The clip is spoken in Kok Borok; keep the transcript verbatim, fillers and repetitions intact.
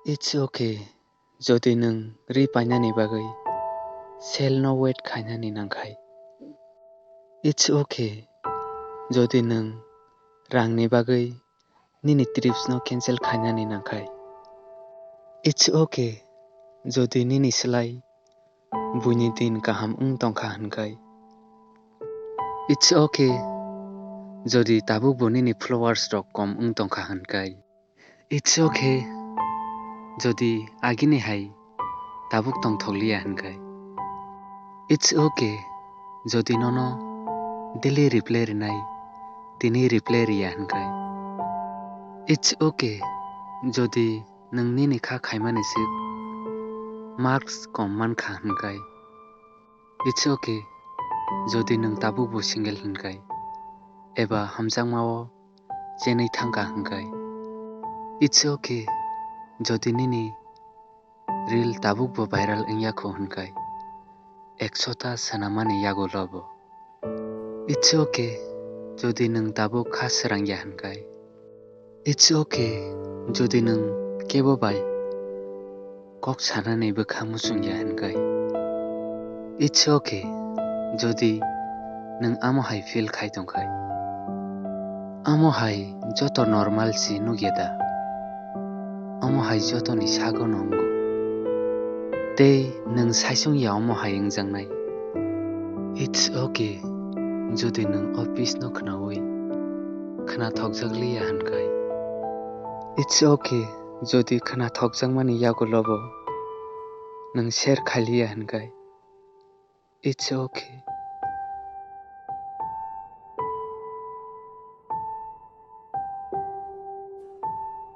It's okay, jodi nwng ri painani bagwi selno wait khainani nangkhai. It's okay, jodi nwng rangni bagwi nini tripsno cancel khainani nangkhai. It's okay, jodi nini slai buini din kaham wng tongkha hwnkhai. It's okay, jodi tabukbo nini followers rok kom wng tongkha hwnkhai. It's okay, jodi agini hai tabuk tongthokliya hwnkhai. It's okay, jodi nono daily reply rinai tini reply riya hwnkhai. It's okay, jodi nwng nini kha khaimani sik marks kom mankha hwnkhai. It's okay, jodi nwng tabukbo single hwnkhai eba hamjakmao chenwi thangkha hwnkhai. It's okay, jodi nini reel tabukbo viral wngya kho hwnkhai, ekshota swnamani yagulobo. It's okay, jodi nwng tabuk kha srangya hwnkhai. It's okay, jodi nwng kebo bai kok sanani bwkha muchungya hwnkhai. It's okay, jodi nwng amo hai feel khai tongkhai. Amo hai joto normal se nukya da? Amo hai jotoni sago no wngo. Tei nwng saisung ya omo hai wngjaknai. It's okay, jodi nwng office no khnaui khnathokjak liya hwnkhai. It's okay, jodi khnathokjakmani yagulobo nwng share khai liya hwnkhai. It's okay,